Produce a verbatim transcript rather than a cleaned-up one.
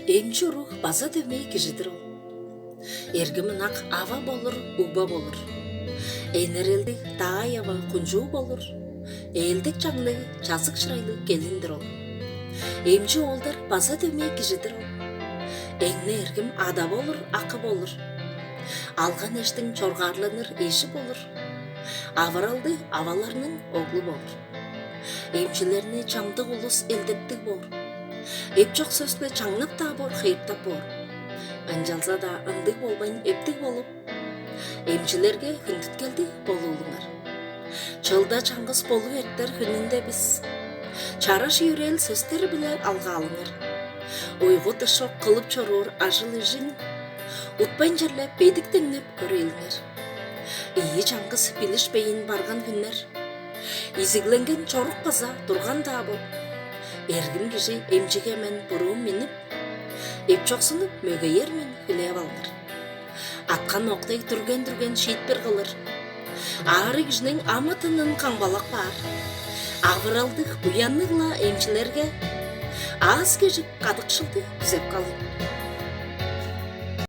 Эмчи уруг база дөмей кижи-дир ол. Эргим ынак ава болур, угба болур. Энерелдиг даай ава кунчуу болур. Ээлдек чаңныг, чазык шырайлыг келин-дир ол. Эмчи оолдар база дөмей кижи-дир ол. Эңне эргим ада болур, акы болур. Алган эштиң чоргаарланыр эжи болур. Авыралдыг аваларның оглу болур. Эмчилерни чамдык улус элдептиг боор. Эпчок сөс-биле чаңнап-даа боор, хыйыртап боор. Ынчалза-даа ындыг болбайн, эптиг болуп, эмчилерге хүндүткелдиг болуулуңар. Чылда чаңгыс болуп эртер хүнүнде бис чараш йөрээл сөстер-биле алгаалыңар. Уйгу-дыш чок кылып чоруур ажыл-ижин утпайн черле бедик деңнеп көрээлиңер. Ийи чаңгыс билишпейн барган хүннер, изигленген чорук база турган-даа боор. Эргим кижи эмчиге мен буруум миннип, эпчоксунуп мөгеер мен хүлээп алыр. Аткан ок дег дүрген-дүрген шиитпир кылыр. Аарыг кижиниң амы-тынын камгалап каар. Авыралдыг, буянныг-ла эмчилерге аас-кежик, кадыкшылды күзеп каалаң.